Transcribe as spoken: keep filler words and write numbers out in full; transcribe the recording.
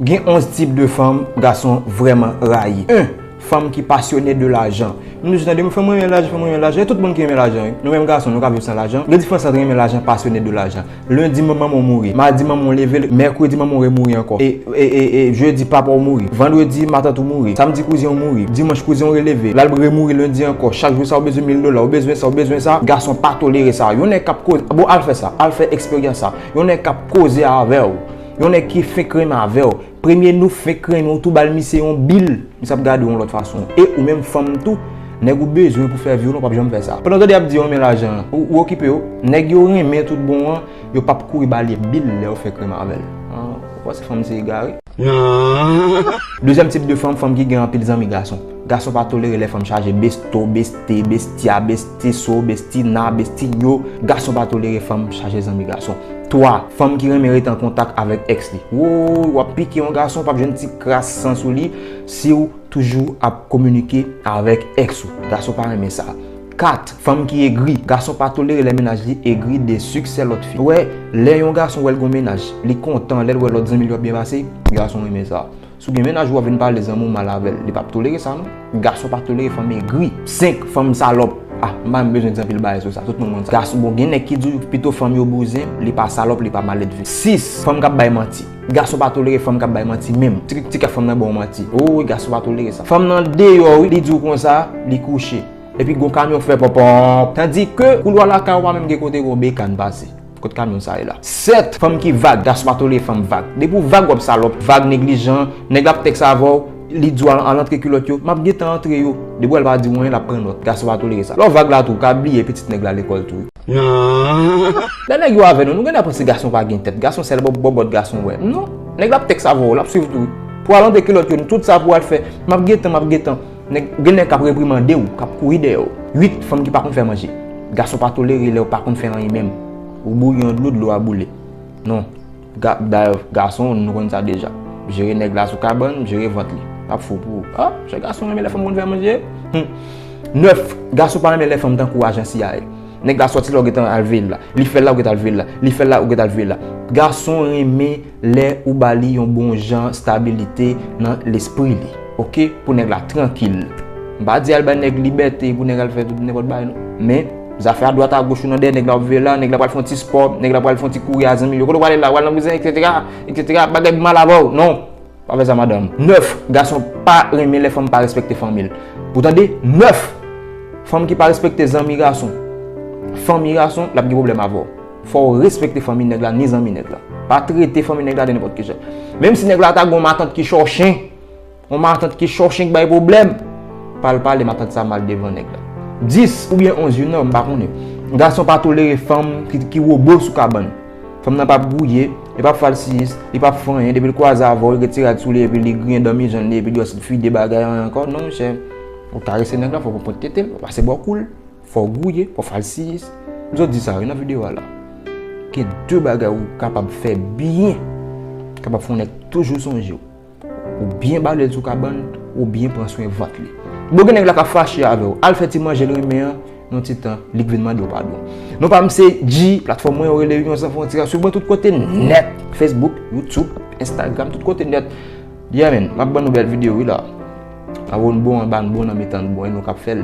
Gen onz tip de fanm gason vrèman rayi. En, fanm ki pasyone de lajan. M toujou tande, "Fanm renmen lajan, fanm renmen lajan." E tout moun ki renmen lajan, wi. Nou menm gason, nou ka viv san lajan. Gen diferans ant renmen lajan, pasyone de lajan. Lendi, manman w mouri. Madi, manman w leve. Mèkredi, manman w remouri ankò. E, e, e, e jedi, papa w mouri. Vandredi, matant ou mouri. Samdi, kouzen w mouri. Dimanch, kouzen w releve. L al remouri lendi ankò. Chak jou sa, ou bezwen mil dola. Ou bezwen sa, ou bezwen sa. Gason pa tolere sa. Yon nèg k ap koze. Bon, al fè sa. Al fè eksperyans sa. Yon nèg k ap koze avè w. Yon nèg ki fenk renmen avè w. Premye nou fenk renmen, ou tou ba l misye yon bil, misye ap gade w yon lòt fason. E ou menm fanm tou, nèg ou bezwen pou fè vi w, non, p ap janm fè sa. Pandan w tande y ap di yo renmen lajan, ou, ou okipe yo. Nèg yo renmen tout bon an, yo p ap kouri ba li bil lè yo fenk renmen avè l. Ah, ou panse fanm se egare? Dezyèm tip de fanm, fanm ki gen anpil zanmi gason. Gason pa tolere lè fanm chaje besto, besti, bestia, bestiso, bestina, bestinyo. Gason pa tolere fanm chaje zanmi gason. Twa, fanm ki renmen rete an kontak avèk èks li. Woy, w ap pike yon gason, w p ap jwenn ti kras san sou li si w toujou ap kominike avèk èks ou. Gason pa renmen sa. Kat, fanm ki egri. Gason pa tolere lè mennaj li egri de siksè lòt fi. Ou wè, lè yon gason wè l gon mennaj, li kontan lè l wè lòt zanmi l yo ap byen pase, gason renmen sa. Si w gen mennaj ou ap vin pale zanmi w mal avè l, li p ap tolere sa non. Gason pa tolere fanm egri. Senk, fanm salòp. Ah, m pa menm bezwen di anpil bagay sou sa, tout moun konn sa. Gason, bon, gen nèg ki di w pito fanm yo bouzen, li pa salòp, li pa maledve. Sis, fanm k ap bay manti. Gason pa tolere fanm k ap bay manti menm. Ti, ti kè fanm nan ba w manti. O, gason pa tolere sa. Fanm nan deyò, wi, li di w konsa, li kouche. Epi gon kamyon fè pòpòp. Tandike koulwa lakay ou pa menm gen kote gon bekàn pase. Kot kamyon sa ye la? Sèt, fanm ki vag. Gason pa tolere fanm vag. Depi w vag, w ap salòp. Vag, neglijan, nèg la ap tèks avè w, li di w al, al antre kilòt yo. M ap gentan antre yo. Depi w wè l pa di w anyen, l ap pran nòt. Gason pa tolere sa. Lè w vag la tou, w ka bliye pitit nèg la lekòl tou, wi. Lè nèg yo avè nou, nou genlè panse gason pa gen tèt. Gason sèl bò-, bòbòt gason wè. Non. Nèg la ap tèks avè w, l ap swiv tou, wi. Pou w al antre kilòt yo, tout sa pou w al fè. M ap gentan, m ap gentan. Nèg, gen nèg k ap reprimande w, k ap kouri dèyè w. Uit, fanm ki pa konn fè manje. Gason pa tolere lè w pa konn fè anyen menm. Ou bouyi yon dlo, dlo a boule. Non. Ga-, dayè, gason, nou konn sa deja. Jere nèg la sou kabann, jere vant li. L ap fou pou ou. Ah, chè gason renmen lè fanm konn fè manje. Hum. Nèf, gason pa renmen lè fanm tankou ajan C I A. Nèg la sòti la, ou gentan al veye l la. Li fè l la, ou gentan al veye l la. Li fè l la, ou gentan al veye l la. Gason renmen lè ou ba li yon bon jan stabilite nan lespri li. Oke? Pou nèg la trankil. M pa di al bay nèg libète pou nèg al fè tout nenpòt bagay, non. Men, zafè a dwat a goch ou nan dèyè, nèg la ap veye la, nèg la pral fè yon ti spò, nèg la pral fè yon ti kouri a zanmi l yo. Kote w prale la, w al nan bouzen, etsetera, etsetera. Bagay mal avè w. Non. Pa fè sa, madanm. Nèf, gason pa renmen lè fanm pa respekte fanmi l. Ou tande? Nèf, fanm ki pa respekte zanmi gason, fanmi gason, l ap gen pwoblèm avè w. Fò w respekte fanmi nèg la, ni zanmi nèg la. Pa trete fanmi nèg la de nenpòt ki jan. Menm si nèg la ta gen yon matant ki chòchen, yon matant ki chòchen k bay pwoblèm, pa al pale matant sa mal devan nèg la. Dis oubyen onz, you know, m pa konnen. Gason pa tolere fanm ki, ki wobo sou kabann. Fanm nan p ap gouye, li p ap fè l siyis, li p ap fè anyen, depi l kwaze avè w, li ret ti rad sou li, epi li griyen dan mijan li, epi li di w se fide bagay anyen ankò. Non, monchè. Ou karese nèg la, fò w pran tete l, pase bò kou l, fò w gouye, fò w fè l siyis. M sot di sa, wi, nan videyo a la. Gen de bagay ou kapab fè byen, kapab fè yon nèg toujou sonje w. Ou byen bale l sou kabann, ou byen pran swen vant li. Bon, gen nèg la k ap fache avè w. Al fè ti manje l renmen an, nan ti tan, li k vin mande w padon. Non pa m se G, platfòm mwen yo rele Union Sans Frontières. Swiv mwen tout kote nèt. Facebook, YouTube, Instagram, tout kote nèt. Yeah, man, m ap ban nou bèl videyo, wi, la. Abone bon, anba n bon, nan mitan n bon, e nou k ap fè l.